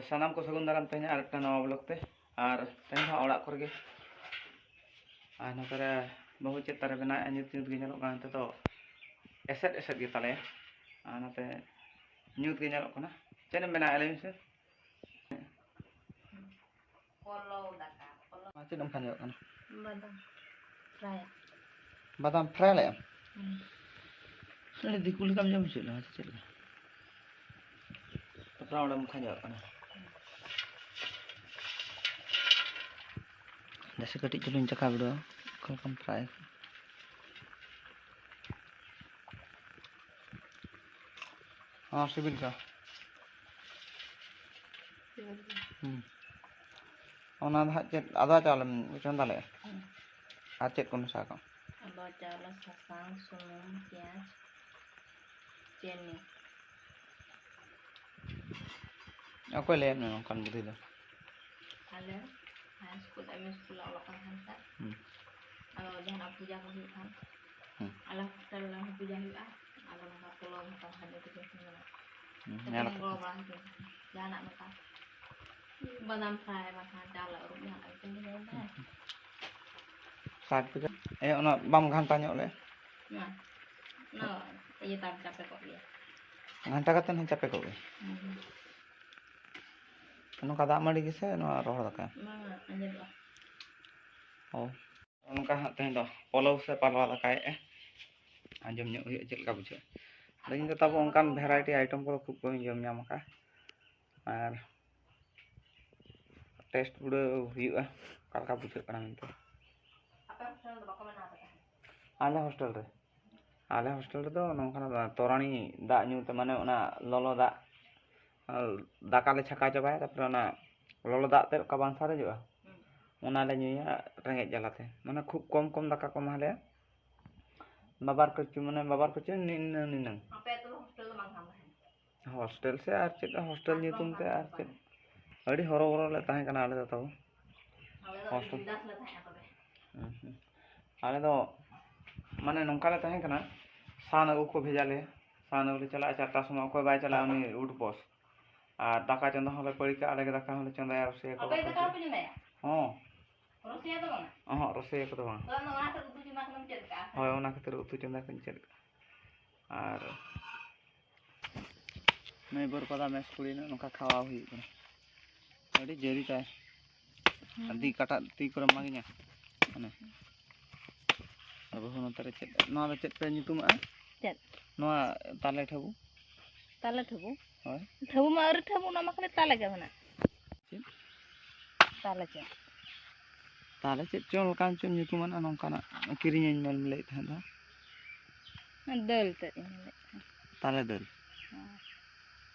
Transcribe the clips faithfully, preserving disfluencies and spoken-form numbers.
ᱥᱟᱱᱟᱢ ᱠᱚ ᱥᱟᱹᱜᱩᱱ ᱫᱟᱨᱟᱢ ᱛᱮᱦᱮᱧ ᱟᱨ ᱢᱤᱫᱴᱟᱝ ᱱᱟᱣᱟ ᱵᱞᱚᱜ ᱛᱮ᱾ ᱟᱨ ᱛᱮᱦᱮᱧ ᱫᱚ ᱦᱟᱸᱜ ᱚᱲᱟᱜ ᱠᱚᱨᱮ ᱜᱮ᱾ ᱟᱨ ᱱᱚᱛᱮ ᱨᱮ ᱵᱟᱹᱦᱩ ᱪᱮᱫ ᱛᱟᱨᱮ ᱵᱮᱱᱟᱣᱮᱫᱼᱟ, ᱧᱩᱛ ᱧᱩᱛ ᱜᱮ ᱧᱮᱞᱚᱜ ᱠᱟᱱᱟ᱾ ᱱᱚᱛᱮ ᱫᱚ ᱮᱥᱮᱫ ᱮᱥᱮᱫ ᱜᱮ ᱛᱟᱞᱮᱭᱟ᱾ ᱟᱨ ᱱᱚᱛᱮ ᱧᱩᱛ ᱜᱮ ᱧᱮᱞᱚᱜ ᱠᱟᱱᱟ᱾ ᱪᱮᱫ ᱮᱢ ᱵᱮᱱᱟᱣᱮᱫᱼᱟ, ᱞᱟᱹᱭ ᱢᱮᱥᱮ? ᱯᱚᱞᱚᱣ ᱫᱟᱠᱟ, ᱯᱚᱞᱚᱣ᱾ ᱟᱨ ᱪᱮᱫ ᱮᱢ ᱠᱷᱟᱸᱡᱚᱭᱮᱫ ᱠᱟᱱᱟ? ᱵᱟᱫᱟᱢ ᱯᱷᱨᱟᱭ᱾ ᱵᱟᱫᱟᱢ ᱯᱷᱨᱟᱭ ᱞᱮᱫ ᱟᱢ? ᱦᱩᱸ᱾ ᱟᱹᱰᱤ ᱫᱤᱠᱩ ᱞᱮᱠᱟᱢ ᱡᱚᱢ ᱦᱚᱪᱚᱭᱮᱫ ᱞᱟᱝᱟ ᱥᱮ ᱪᱮᱫ ᱞᱮᱠᱟ? ᱛᱟᱯᱚᱨᱮ ᱚᱸᱰᱮᱢ ᱠᱷᱟᱸᱡᱚᱭᱮᱫ ᱠᱟᱱᱟ᱾ ᱡᱟᱭᱥᱮ ᱠᱟᱹᱴᱤᱡ ᱪᱩᱞᱩᱝ ᱪᱟᱠᱷᱟ ᱵᱤᱰᱟᱹᱣ, ᱚᱠᱟ ᱞᱮᱠᱟᱢ ᱯᱷᱨᱟᱭ᱾ ᱦᱚᱸ, ᱥᱤᱵᱤᱞ ᱠᱟ᱾ ᱦᱩᱸ᱾ ᱚᱱᱟ ᱫᱚ ᱦᱟᱸᱜ ᱪᱮᱫ ᱟᱫᱣᱟ ᱪᱟᱣᱞᱮᱢ ᱪᱚᱸᱫᱟ ᱞᱮᱫᱼᱟ? ᱦᱩᱸ᱾ ᱟᱨ ᱪᱮᱫ ᱠᱚ ᱢᱮᱥᱟ ᱠᱟᱜᱼᱟ? ᱟᱫᱣᱟ ᱪᱟᱣᱞᱮ, ᱥᱟᱥᱟᱝ, ᱥᱩᱱᱩᱢ, ᱯᱮᱸᱭᱟᱡᱽ, ᱪᱤᱱᱤ᱾ ᱚᱠᱚᱭ ᱞᱟᱹᱭᱟᱫ ᱢᱮᱭᱟ ᱱᱚᱝᱠᱟᱱ ᱵᱩᱫᱷᱤ ᱫᱚ? ᱟᱞᱮ ᱦᱟᱭ ᱥᱠᱩᱞ, ᱮᱢ ᱤ ᱥᱠᱩᱞ ᱞᱮ ᱚᱞᱚᱜ ᱠᱟᱱ ᱛᱟᱦᱮᱸ ᱥᱮ᱾ ᱦᱩᱸ᱾ ᱟᱫᱚ ᱡᱟᱦᱟᱱᱟᱜ ᱯᱩᱡᱟ ᱠᱚ ᱦᱩᱭᱩᱜ ᱠᱷᱟᱱ, ᱦᱩᱸ᱾ ᱟᱞᱮ ᱦᱳᱥᱴᱮᱞ ᱨᱮ ᱯᱩᱡᱟ ᱦᱩᱭᱩᱜᱼᱟ, ᱟᱫᱚ ᱱᱚᱝᱠᱟ ᱯᱳᱞᱳ ᱦᱚᱸ ᱛᱟᱦᱮᱸ ᱠᱟᱱᱟ᱾ ᱦᱩᱸ, ᱛᱚ ᱧᱮᱞ ᱛᱮᱦᱮᱧ ᱠᱟᱫᱟ᱾ ᱜᱚᱲᱚ ᱵᱟᱲᱟ ᱦᱚᱪᱚ ᱡᱟᱦᱟᱱᱟᱜ ᱱᱚᱝᱠᱟ ᱵᱟᱫᱟᱢ ᱯᱷᱨᱟᱭ ᱵᱟᱠᱷᱟᱱ ᱪᱟᱣᱞᱮ ᱟᱹᱨᱩᱵ ᱡᱟᱦᱟᱱᱟᱜ ᱜᱮ ᱛᱤᱧ ᱦᱩᱸ, ᱦᱩᱸ᱾ ᱥᱟᱴ ᱴᱟᱠᱟ᱾ ᱮ, ᱚᱱᱟ ᱵᱟᱢ ᱜᱷᱟᱱᱴᱟ ᱧᱚᱜ ᱞᱮ? ᱚᱱᱟ, ᱚᱱᱟ ᱤᱭᱟᱹ ᱛᱟᱢ ᱪᱟᱯᱮ ᱠᱚᱜ ᱜᱮᱭᱟ᱾ ᱜᱷᱟᱱᱴᱟ ᱠᱟᱛᱮ ᱦᱚᱸ ᱪᱟᱯᱮ ᱠᱚᱜ ᱜᱮᱭᱟ᱾ ᱦᱩᱸ, ᱦᱩᱸ᱾ ᱱᱚᱝᱠᱟ ᱫᱟᱜ ᱢᱟᱹᱰᱤ ᱜᱮᱥᱮ ᱱᱚᱣᱟ ᱨᱚᱦᱚᱲ ᱫᱟᱠᱟ? ᱵᱟᱝᱟ, ᱟᱸᱡᱮᱫᱚᱜᱼᱟ᱾ ᱚ᱾ ᱱᱚᱝᱠᱟ ᱦᱟᱸᱜ ᱛᱮᱦᱮᱧ ᱫᱚ ᱯᱚᱞᱚᱣ ᱥᱮ ᱯᱟᱞᱣᱟ ᱫᱟᱠᱟᱭᱮᱫᱼᱟ᱾ ᱟᱸᱡᱚᱢ ᱧᱚᱜ ᱦᱩᱭᱩᱜᱼᱟ ᱪᱮᱫ ᱞᱮᱠᱟ ᱵᱩᱡᱷᱟᱹᱜᱼᱟ᱾ ᱟᱫᱚ ᱤᱧ ᱫᱚ ᱛᱟᱵᱚ ᱚᱱᱠᱟᱱ variety item ᱠᱚᱫᱚ ᱠᱷᱩᱵ ᱠᱚᱢᱤᱧ ᱡᱚᱢ ᱧᱟᱢ ᱟᱠᱟᱫᱼᱟ᱾ ᱟᱨ taste ᱩᱲᱟᱹᱣ ᱦᱩᱭᱩᱜᱼᱟ ᱚᱠᱟ ᱞᱮᱠᱟ ᱵᱩᱡᱷᱟᱹᱜ ᱠᱟᱱᱟ ᱢᱮᱱᱛᱮ᱾ ᱟᱯᱮ ᱦᱳᱥᱴᱮᱞ ᱨᱮᱫᱚ ᱵᱟᱠᱚ ᱵᱮᱱᱟᱣ ᱟᱯᱮ ᱛᱟᱦᱮᱸᱫ? ᱟᱞᱮ ᱦᱳᱥᱴᱮᱞ ᱨᱮ, ᱟᱞᱮ ᱦᱳᱥᱴᱮᱞ ᱨᱮᱫᱚ ᱱᱚᱝᱠᱟᱱᱟᱜ ᱛᱚᱨᱟᱱᱤ ᱫᱟᱜ ᱧᱩ ᱛᱮ, ᱢᱟᱱᱮ ᱚᱱᱟ ᱞᱚᱞᱚ ᱫᱟᱜ, ᱫᱟᱠᱟ ᱞᱮ ᱪᱷᱟᱠᱟᱣ ᱪᱟᱵᱟᱭᱟ, ᱛᱟᱨᱯᱚᱨᱮ ᱚᱱᱟ ᱞᱚᱞᱚ ᱫᱟᱜ ᱛᱮᱫ ᱚᱠᱟ ᱵᱟᱝ ᱥᱟᱨᱮᱡᱚᱜᱼᱟ, ᱦᱩᱸ᱾ ᱚᱱᱟ ᱞᱮ ᱧᱩᱭᱟ ᱨᱮᱸᱜᱮᱡ ᱡᱟᱞᱟᱛᱮ᱾ ᱢᱟᱱᱮ ᱠᱷᱩᱵ ᱠᱚᱢ ᱠᱚᱢ ᱫᱟᱠᱟ ᱠᱚ ᱮᱢᱟ ᱞᱮᱭᱟ᱾ ᱵᱟᱵᱟᱨ ᱠᱚᱪᱩ, ᱢᱟᱱᱮ ᱵᱟᱵᱟᱨ ᱠᱚᱪᱩ ᱱᱤᱱᱟᱹᱝ ᱱᱤᱱᱟᱹᱝ᱾ ᱟᱯᱮ ᱟᱹᱛᱩ ᱦᱳᱥᱴᱮᱞ ᱫᱚ ᱵᱟᱝ ᱠᱟᱱ ᱛᱟᱦᱮᱸᱫ? ᱦᱳᱥᱴᱮᱞ ᱥᱮ ᱟᱨ ᱪᱮᱫ, ᱦᱳᱥᱴᱮᱞ ᱟᱨ ᱧᱩᱛᱩᱢ ᱵᱟᱝ ᱛᱮ ᱠᱟᱱ ᱟᱨ ᱪᱮᱫ᱾ ᱛᱟᱦᱮᱸᱫ᱾ ᱟᱹᱰᱤ ᱦᱚᱨᱚ ᱵᱚᱨᱚ ᱞᱮ ᱛᱟᱦᱮᱸ ᱠᱟᱱᱟ ᱟᱞᱮ ᱫᱚ ᱛᱟᱵᱚ᱾ ᱟᱞᱮ ᱫᱚ ᱟᱹᱰᱤ ᱦᱳᱥᱴᱮᱞ᱾ ᱵᱤᱱᱫᱟᱥ ᱞᱮ ᱛᱟᱦᱮᱸᱜᱼᱟ ᱛᱚᱵᱮ᱾ ᱦᱩᱸ, ᱦᱩᱸ᱾ ᱟᱞᱮ ᱫᱚ ᱢᱟᱱᱮ ᱱᱚᱝᱠᱟ ᱞᱮ ᱛᱟᱦᱮᱸ ᱠᱟᱱᱟ, ᱥᱟᱱ ᱟᱹᱜᱩ ᱠᱚ ᱵᱷᱮᱡᱟ ᱞᱮᱭᱟ, ᱥᱟᱱ ᱟᱹᱜᱩ ᱞᱮ ᱪᱟᱞᱟᱜᱼᱟ ᱪᱟᱨᱴᱟ ᱥᱚᱢᱚᱭ, ᱚᱠᱚᱭ ᱵᱟᱭ ᱪᱟᱞᱟᱜᱼᱟ ᱩᱱᱤ ᱟᱣᱩᱴ ᱯᱳᱥᱴ᱾ ᱟᱨ ᱫᱟᱠᱟ ᱪᱚᱸᱫᱟ ᱦᱚᱸᱞᱮ ᱯᱟᱹᱲᱤ ᱠᱟᱜᱼᱟ, ᱟᱞᱮ ᱜᱮ ᱫᱟᱠᱟ ᱦᱚᱸᱞᱮ ᱪᱚᱸᱫᱟᱭᱟ, ᱨᱚᱥᱮᱭᱟ ᱠᱚ ᱟᱯᱮ ᱵᱟᱠᱚ ᱫᱟᱠᱟ ᱦᱤᱡᱩᱜᱼᱟ᱾ ᱦᱚᱸᱯᱮ ᱪᱚᱸᱫᱟᱭᱟ? ᱦᱚᱸ᱾ ᱨᱚᱥᱮᱭᱟ ᱫᱚ ᱵᱟᱝᱟ? ᱚᱦᱚᱸᱜ, ᱨᱚᱥᱮᱭᱟ ᱠᱚᱫᱚ ᱵᱟᱝ᱾ ᱛᱚ ᱟᱢ ᱫᱚ ᱚᱱᱟᱛᱮ ᱩᱛᱩ ᱪᱚᱸᱫᱟ ᱠᱚᱫᱚᱢ ᱪᱮᱫ ᱠᱟᱜᱼᱟ? ᱦᱳᱭ, ᱚᱱᱟ ᱠᱷᱟᱹᱛᱤᱨ ᱩᱛᱩ ᱪᱚᱸᱫᱟ ᱠᱚᱧ ᱪᱮᱫ ᱠᱟᱜᱼᱟ᱾ ᱟᱨ ᱱᱩᱭ ᱵᱚᱨᱯᱟᱫᱟ ᱢᱮᱥ ᱠᱩᱲᱤ ᱱᱚᱜᱼᱚ ᱱᱚᱝᱠᱟ ᱠᱷᱟᱣᱟᱣ ᱦᱩᱭᱩᱜ ᱠᱟᱱᱟ᱾ ᱟᱹᱰᱤ ᱡᱟᱹᱨᱤ ᱛᱟᱭ᱾ ᱦᱩᱸ᱾ ᱟᱨ ᱛᱤ ᱠᱟᱴᱟ ᱛᱤ ᱠᱚᱨᱮ ᱢᱟᱜᱤᱧᱟ᱾ ᱚᱱᱮ᱾ ᱟᱵᱚ ᱦᱚᱸ ᱱᱚᱛᱮ ᱨᱮ ᱪᱮᱫ, ᱱᱚᱣᱟ ᱫᱚ ᱪᱮᱫ ᱯᱮ ᱧᱩᱛᱩᱢᱟᱜᱼᱟ? ᱪᱮᱫ? ᱱᱚᱣᱟ ᱛᱟᱞᱮ ᱴᱷᱟᱹᱵᱩ? ᱛᱟᱞᱮ ᱴᱷᱟᱹᱵᱩ? ᱦᱳᱭ᱾ ᱴᱷᱟᱹᱵᱩ ᱢᱟ ᱟᱹᱣᱨᱤ ᱴᱷᱟᱹᱵᱩ, ᱚᱱᱟ ᱢᱟ ᱠᱷᱟᱹᱞᱤ ᱛᱟᱞᱮ ᱜᱮ ᱢᱮᱱᱟᱜ᱾ ᱪᱮᱫ? ᱛᱟᱞᱮ ᱪᱮᱫ? ᱛᱟᱞᱮ ᱪᱮᱫ ᱪᱚᱝ ᱚᱱᱠᱟᱱ ᱪᱚᱝ ᱧᱩᱛᱩᱢᱟᱱᱟᱜ ᱱᱚᱝᱠᱟᱱᱟᱜ ᱠᱤᱨᱤᱧᱟᱹᱧ ᱢᱮᱢ ᱞᱟᱹᱭᱮᱫ ᱛᱟᱦᱮᱸᱫ ᱫᱚ᱾ ᱫᱟᱹᱞ ᱛᱮᱫ ᱤᱧ ᱞᱟᱹᱭᱮᱫ ᱛᱟᱦᱮᱸᱫ᱾ ᱛᱟᱞᱮ ᱫᱟᱹᱞ? ᱦᱮᱸ᱾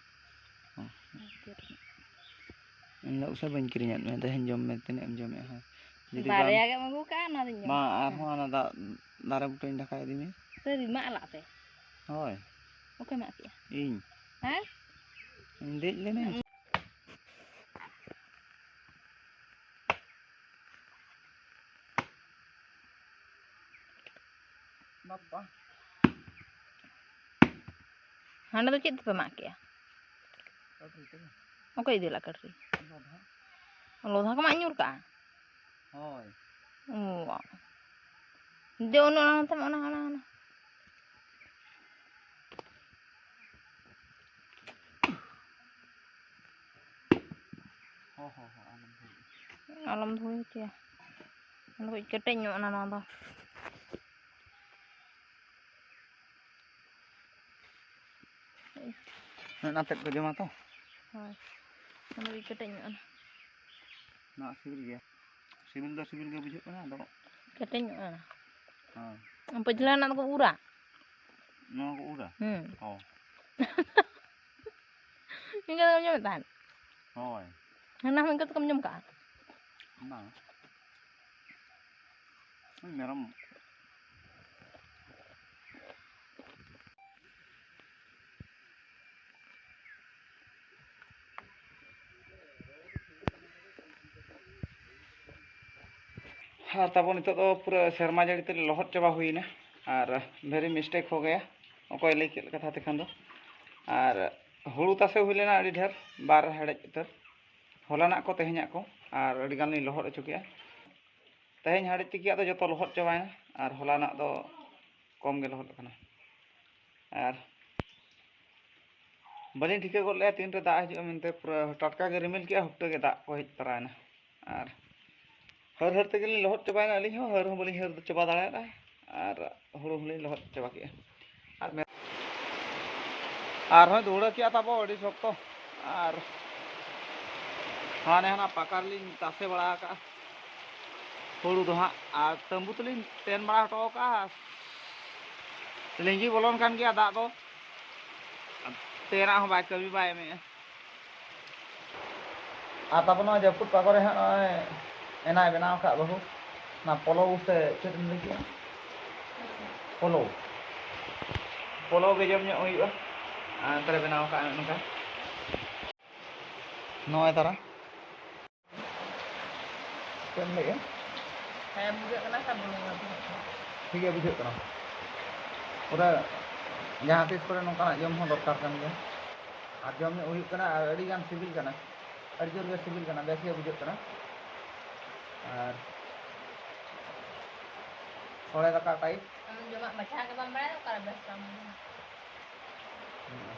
ᱦᱚᱸ᱾ ᱤᱧ ᱫᱚ ᱩᱥᱟᱹ ᱵᱟᱹᱧ ᱠᱤᱨᱤᱧᱟᱫ ᱢᱮᱭᱟ, ᱛᱮᱦᱮᱧ ᱡᱚᱢ ᱢᱮ, ᱛᱤᱱᱟᱹᱜ ᱮᱢ ᱡᱚᱢᱮᱫᱼᱟ, ᱦᱳᱭ᱾ ᱡᱩᱫᱤ ᱵᱟᱢ ᱵᱟᱨᱭᱟ ᱜᱮᱢ ᱟᱹᱜᱩ ᱠᱟᱜᱼᱟ, ᱚᱱᱟ ᱫᱚᱧ ᱡᱚᱢ ᱢᱟ, ᱠᱟᱜᱼᱟ᱾ ᱟᱨᱦᱚᱸ ᱦᱟᱱᱟ ᱫᱟᱜ, ᱫᱟᱨᱮ ᱵᱩᱴᱟᱹᱧ ᱰᱷᱟᱠᱟ ᱤᱫᱤ ᱢᱮ᱾ ᱥᱟᱹᱨᱤ ᱢᱟᱜ ᱞᱟᱜ ᱯᱮ᱾ ᱦᱳᱭ᱾ ᱚᱠᱚᱭ ᱢᱟᱜ ᱠᱮᱜᱼᱟ? ᱤᱧ᱾ ᱦᱮᱸ? ᱤᱧ ᱫᱮᱡ ᱞᱮᱱᱟᱹᱧ᱾ ᱵᱟᱵᱟ᱾ ᱦᱟᱸᱰᱮ ᱫᱚ ᱪᱮᱫ ᱛᱮᱯᱮ ᱢᱟᱜ ᱠᱮᱜᱼᱟ? ᱠᱟᱹᱴᱨᱤ ᱛᱮᱜᱮ᱾ ᱚᱠᱚᱭ ᱤᱫᱤ ᱞᱟᱜ ᱠᱟᱹᱴᱨᱤ? ᱞᱚᱫᱷᱟ᱾ ᱞᱚᱫᱷᱟ ᱠᱚ ᱢᱟᱜ ᱧᱩᱨ ᱠᱟᱜᱼᱟ? ᱦᱳᱭ᱾ ᱚ᱾ ᱫᱮ, ᱚᱱᱟ, ᱚᱱᱟ, ᱚᱱᱟ, ᱚᱱᱟ, ᱚᱱᱟ᱾ ᱦᱚᱸ, ᱦᱚᱸ, ᱦᱚᱸ, ᱟᱞᱚᱢ ᱫᱷᱩᱭᱟ᱾ ᱟᱞᱚᱢ ᱫᱷᱩᱭ ᱦᱚᱪᱚᱭᱟ᱾ ᱚᱱᱟ ᱠᱟᱹᱡ ᱠᱮᱴᱮᱡ ᱧᱚᱜ ᱮᱱᱟ ᱱᱚᱣᱟ ᱫᱚ᱾ ᱚᱱᱟ ᱛᱮᱫ ᱠᱚ ᱡᱚᱢᱟ ᱛᱚ? ᱦᱳᱭ᱾ ᱚᱱᱟ ᱠᱟᱹᱡ ᱠᱮᱴᱮᱡ ᱧᱚᱜ ᱮᱱᱟ᱾ ᱱᱚᱣᱟ ᱥᱤᱵᱤᱞ ᱜᱮᱭᱟ᱾ ᱥᱤᱵᱤᱞ ᱫᱚ ᱥᱤᱵᱤᱞ ᱜᱮ ᱵᱩᱡᱷᱟᱹᱜ ᱠᱟᱱᱟ, ᱟᱫᱚ ᱠᱮᱴᱮᱡ ᱧᱚᱜ ᱮᱱᱟ᱾ ᱦᱳᱭ᱾ ᱯᱟᱹᱪᱷᱞᱟᱹ ᱨᱮᱱᱟᱜ ᱫᱚᱠᱚ ᱩᱨᱟ? ᱱᱚᱣᱟ ᱠᱚ ᱩᱨᱟ? ᱦᱩᱸ᱾ ᱚ᱾ ᱤᱱᱠᱟᱹ ᱫᱚᱢ ᱡᱚᱢᱮᱫ ᱛᱟᱦᱮᱸᱫ? ᱦᱳᱭ᱾ ᱦᱟᱱᱟ ᱦᱚᱸ ᱤᱱᱠᱟᱹ ᱛᱮᱜᱮᱢ ᱡᱚᱢ ᱠᱟᱜᱼᱟ? ᱵᱟᱝ᱾ ᱢᱮᱨᱚᱢ᱾ ᱟᱨ ᱛᱟᱵᱚ ᱱᱤᱛᱚᱜ ᱫᱚ ᱯᱩᱨᱟᱹ ᱥᱮᱨᱢᱟ ᱡᱟᱹᱲᱤ ᱛᱮ ᱞᱚᱦᱚᱫ ᱪᱟᱵᱟ ᱦᱩᱭᱱᱟ᱾ ᱟᱨ very mistake ᱦᱳ ᱜᱟᱭᱟ, ᱚᱠᱚᱭ ᱞᱟᱹᱭ ᱠᱮᱫ ᱠᱟᱛᱷᱟ ᱛᱮᱠᱷᱟᱱ ᱫᱚ᱾ ᱟᱨ ᱦᱩᱲᱩ ᱛᱟᱥᱮ ᱦᱩᱭ ᱞᱮᱱᱟ ᱟᱹᱰᱤ ᱰᱷᱮᱨ, ᱵᱟᱨ ᱦᱮᱲᱦᱮᱫ ᱩᱛᱟᱹᱨ, ᱦᱚᱞᱟᱱᱟᱜ ᱠᱚ ᱛᱮᱦᱮᱧᱟᱜ ᱠᱚ, ᱟᱨ ᱟᱹᱰᱤ ᱜᱟᱱ ᱞᱤᱧ ᱞᱚᱦᱚᱫ ᱦᱚᱪᱚ ᱠᱮᱜᱼᱟ᱾ ᱛᱮᱦᱮᱧ ᱦᱮᱲᱦᱮᱫ ᱛᱤᱠᱤᱭᱟᱜ ᱫᱚ ᱡᱚᱛᱚ ᱞᱚᱦᱚᱫ ᱪᱟᱵᱟᱭᱮᱱᱟ, ᱟᱨ ᱦᱚᱞᱟᱱᱟᱜ ᱫᱚ ᱠᱚᱢ ᱜᱮ ᱞᱚᱦᱚᱫ ᱠᱟᱱᱟ᱾ ᱟᱨ ᱵᱟᱹᱞᱤᱧ ᱴᱷᱤᱠᱟᱹ ᱜᱚᱫ ᱞᱮᱜᱼᱟ ᱛᱤᱱᱨᱮ ᱫᱟᱜ ᱦᱤᱡᱩᱜᱼᱟ ᱢᱮᱱᱛᱮ, ᱯᱩᱨᱟᱹ ᱴᱟᱴᱠᱟ ᱜᱮ ᱨᱤᱢᱤᱞ ᱠᱮᱜᱼᱟ, ᱦᱩᱴᱟᱹ ᱜᱮ ᱫᱟᱜ ᱠᱚ ᱦᱮᱡ ᱛᱚᱨᱟᱭᱮᱱᱟ᱾ ᱟᱨ ᱦᱟᱹᱨ ᱦᱟᱹᱨ ᱛᱮᱜᱮᱞᱤᱧ ᱞᱚᱦᱚᱫ ᱪᱟᱵᱟᱭᱮᱱᱟ, ᱟᱹᱞᱤᱧ ᱦᱚᱸ ᱦᱟᱹᱨ ᱦᱚᱸ ᱵᱟᱹᱞᱤᱧ ᱦᱟᱹᱨ ᱪᱟᱵᱟ ᱫᱟᱲᱮᱭᱟᱫᱟ᱾ ᱟᱨ ᱦᱩᱲᱩ ᱦᱚᱸᱞᱤᱧ ᱞᱚᱦᱚᱫ ᱪᱟᱵᱟ ᱠᱮᱜᱼᱟ᱾ ᱟᱨ ᱢᱮ-, ᱟᱨᱦᱚᱸᱭ ᱫᱷᱩᱲᱟᱹ ᱠᱮᱜᱼᱟ ᱛᱟᱵᱚ ᱟᱹᱰᱤ ᱥᱚᱠᱛᱚ᱾ ᱟᱨ ᱦᱟᱱᱮ ᱦᱟᱱᱟ ᱯᱟᱠᱟ ᱨᱮᱞᱤᱧ ᱛᱟᱥᱮ ᱵᱟᱲᱟ ᱟᱠᱟᱜᱼᱟ ᱦᱩᱲᱩ ᱫᱚ ᱦᱟᱸᱜ, ᱟᱨ ᱛᱟᱹᱢᱵᱩ ᱛᱮᱞᱤᱧ ᱛᱮᱱ ᱵᱟᱲᱟ ᱦᱚᱴᱚ ᱟᱠᱟᱜᱼᱟ᱾ ᱞᱤᱸᱜᱤ ᱵᱚᱞᱚᱱ ᱠᱟᱱ ᱜᱮᱭᱟ ᱫᱟᱜ ᱫᱚ, ᱛᱮᱱᱟᱜ ᱦᱚᱸ ᱵᱟᱭ ᱠᱟᱹᱢᱤ ᱵᱟᱭ ᱮᱢᱮᱜᱼᱟ᱾ ᱟᱨ ᱛᱟᱨᱯᱚᱨ ᱱᱚᱣᱟ ᱡᱟᱹᱯᱩᱫ ᱯᱟᱜᱚᱨ ᱨᱮ ᱦᱟᱸᱜ ᱱᱚᱜᱼᱚᱭ ᱮᱱᱟᱭ ᱵᱮᱱᱟᱣ ᱟᱠᱟᱫ ᱵᱟᱹᱦᱩ, ᱚᱱᱟ ᱯᱚᱞᱚᱣ ᱥᱮ ᱪᱮᱫ ᱮᱢ ᱞᱟᱹᱭ ᱠᱮᱜᱼᱟ? ᱯᱚᱞᱚᱣ᱾ ᱯᱚᱞᱚᱣ ᱜᱮ ᱡᱚᱢ ᱧᱚᱜ ᱦᱩᱭᱩᱜᱼᱟ᱾ ᱟᱨ ᱱᱚᱛᱮ ᱨᱮ ᱵᱮᱱᱟᱣ ᱟᱠᱟᱫ ᱱᱚᱜᱼᱚ ᱱᱚᱝᱠᱟ᱾ ᱱᱚᱜᱼᱚᱭ ᱛᱟᱨᱟ᱾ ᱪᱮᱫ ᱮᱢ ᱞᱟᱹᱭᱮᱜᱼᱟ? ᱦᱮᱸ, ᱵᱩᱡᱷᱟᱹᱜ ᱠᱟᱱᱟ ᱥᱮ ᱵᱩᱡᱷᱟᱹᱜ ᱠᱟᱱᱟ? ᱴᱷᱤᱠ ᱜᱮ ᱵᱩᱡᱷᱟᱹᱜ ᱠᱟᱱᱟ᱾ ᱯᱩᱨᱟᱹ ᱡᱟᱦᱟᱸ ᱛᱤᱥ ᱠᱚᱨᱮ ᱱᱚᱝᱠᱟᱱᱟᱜ ᱡᱚᱢ ᱦᱚᱸ ᱫᱚᱨᱠᱟᱨ ᱠᱟᱱ ᱜᱮᱭᱟ᱾ ᱟᱨ ᱡᱚᱢ ᱧᱚᱜ ᱦᱩᱭᱩᱜ ᱠᱟᱱᱟ, ᱟᱨ ᱟᱹᱰᱤ ᱜᱟᱱ ᱥᱤᱵᱤᱞ ᱠᱟᱱᱟ, ᱟᱹᱰᱤ ᱡᱳᱨ ᱜᱮ ᱥᱤᱵᱤᱞ ᱠᱟᱱᱟ, ᱵᱮᱥ ᱜᱮ ᱵᱩᱡᱷᱟᱹᱜ ᱠᱟᱱᱟ᱾ ᱟᱨ ᱥᱚᱲᱮ ᱫᱟᱠᱟ ᱴᱟᱭᱤᱯ᱾ ᱟᱢ ᱡᱚᱢᱟᱜ ᱢᱟᱪᱷᱟ ᱜᱮ ᱵᱟᱢ ᱵᱟᱲᱟᱭᱟ, ᱚᱠᱟᱨᱮ ᱵᱮᱥ ᱵᱟᱢ ᱵᱩᱡᱷᱟᱹᱣᱟ? ᱦᱩᱸ᱾